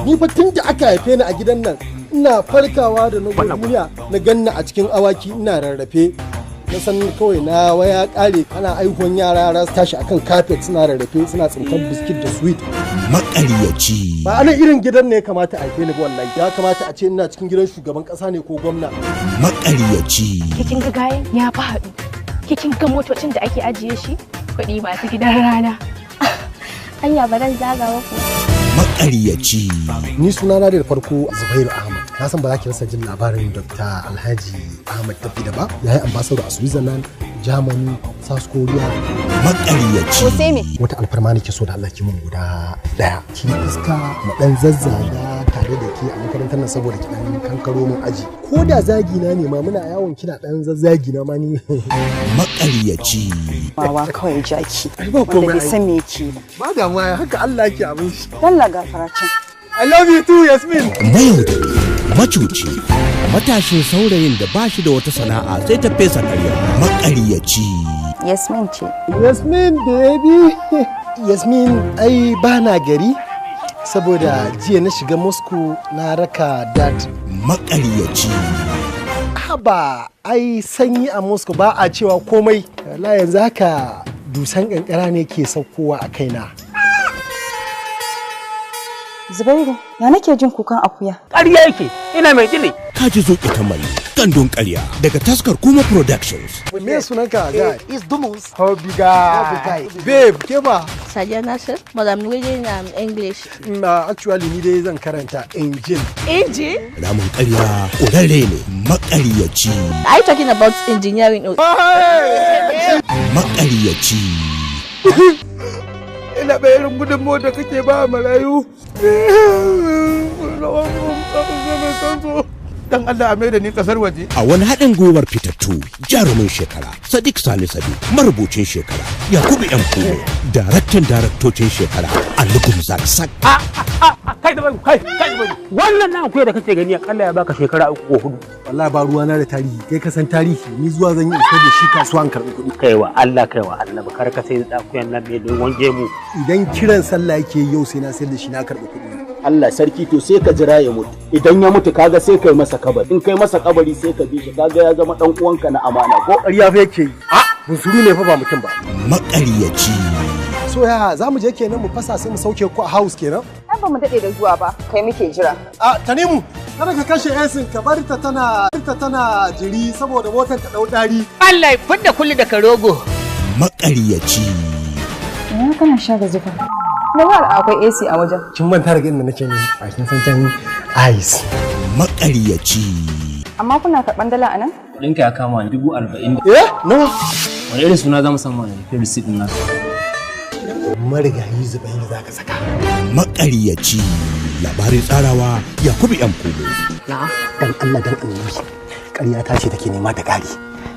Ni fa tun da aka haife ni a gidan nan, ina farkawa da na zo duniya na ganna a cikin awaki ina rarrafe. Na san kawai na waya kare. Ana aihuwan yara, yara su tashi akan kafet suna rarrafe, suna tsinkan biskit da sweet. Maƙaryaci. Ba ana irin gidan ne ya kamata a haife ni ba wallahi. Ya kamata a ce ina cikin gidan shugaban kasa ne ko gwamna. Maƙaryaci. Kin ga gayan ya fi haɗu. Kin ga motocin da ake ajiye shi? Kuɗi masu gidan rana. Anya ba zan zagawa ko. Maƙaryaci. Ni sunana da farko Zubairu Ahmad. Na san ba za ki rasa jin labarin Dr. Alhaji Ahmad Tafida ba. Ya yi ambassador a Switzerland, Germany, South Korea. Maƙaryaci. Ko sai me? Wata alfarma nake so da Allah ki mun guda daya. Ki iska mu dan zazzaga tare da ke a makarantar nan saboda ki dan kankaro mun aji. Ko da zagi na ne ma, muna yawon kina dan zazzagi na ma ni. Maƙaryaci. Wawa kawai, jaki. Ai, ba wanda komai bai ai. san me yake ba. Ba damuwa, haka Allah yake abin shi. Dalla gafara can. I love you too, Yasmin. Mayaudari, macuci, matashin saurayin da ba shi da wata sana'a sai ta fesa karya. Maƙaryaci. Yasmin ce. Yasmin baby. Yasmin, ai ba na gari saboda jiya na shiga Moscow na raka dad. Maƙaryaci. Haba, ai sanyi a Moscow ba a cewa komai. Wallahi yanzu haka dusan kankara ne ke saukowa a kaina. Zubairu, ya nake jin kukan akuya? Ƙarya yake, ina mai jini. Kaji zuƙi ta mai gandun ƙarya daga taskar Kuma Productions. Me sunanka, guy? It's Dumus. Hobby guy. Babe, ke ba? Sadiya Nasir, but I'm reading English. Na actually ni dai zan karanta engine. Engine? Ramin ƙarya ƙurarre ne. Maƙaryaci. Are you talking about engineering? Maƙaryaci. Ina bai irin gudunmawar da kake ba marayu. Dan Allah a mai da ni kasar waje. A wani haɗin gwiwar fitattu, jarumin shekara Sadiq Sani Sadiq, marubucin shekara Yakubu M Kumo, daraktan daraktocin shekara Ali Gumzak Sak. Kai da bari, kai, kai da bari. Wannan na akuya da kake gani akalla ya baka shekara 3 ko 4. Wallahi ba ruwana da tarihi, kai ka san tarihi. Ni zuwa zan yi isar da shi kasuwa in karɓi kuɗi. Kai wa Allah, kai wa Allah, kar ka sai da akuyan nan mai dogon gemu. Idan kiran sallah yake yau, sai na sayar da shi na karɓi kuɗi. Allah sarki, to sai ka jira ya mutu. Idan ya mutu, kaga sai kai masa kabari. In kai masa kabari, sai ka bi shi, kaga ya zama dan uwanka na amana ko? Ƙarya fa yake yi. A bunsuru ne fa, ba mutum ba. Maƙaryaci. So ya za mu je kenan mu fasa, sai mu sauke ku a house kenan? Ai ba mu daɗe da zuwa ba, kai muke jira. A Tanimu, kada ka kashe esin, ka bar ta tana jiri saboda motar ta dau dari. Allah ya fidda kulli daga rogo. Maƙaryaci. Ina kana sha ga zufa. Na ga akwai AC a wajen. Kin manta daga inda nake ne? A kin san can ice. Maƙaryaci. Amma kuna karɓan dala a nan? Kuɗinka ya kama 40,000. Eh, nawa? Wani irin suna za mu samu a jikin receipt ɗin naka? Marigayi Zubairu zaka saka. Maƙaryaci. Labarin tsarawa Yakubu M Kumo. Dan Allah dan Annabi, ƙarya ta ce take nema ta ƙare.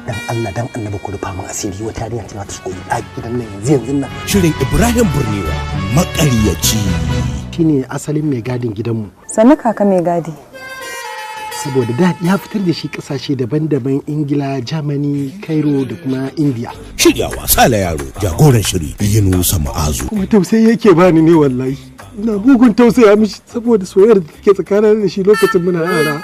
Dan Allah dan Annabi ku rufa min asiri, wata yarinya ce za ta shigo a gidan nan yanzu yanzu nan. Shirin Ibrahim Burnewa, Maƙaryaci. Shine asalin mai gadin gidanmu. Sannu kaka mai gadi. Saboda da ya fitar da shi kasashe daban-daban, Ingila, Germany, Cairo da kuma India. Shiryawa Sale Yaro, jagoran shiri Yunusa Ma'azu. Kuma tausayi yake bani ne wallahi. Ina mugun tausaya mishi saboda soyayyar da take tsakanin da shi lokacin muna yara.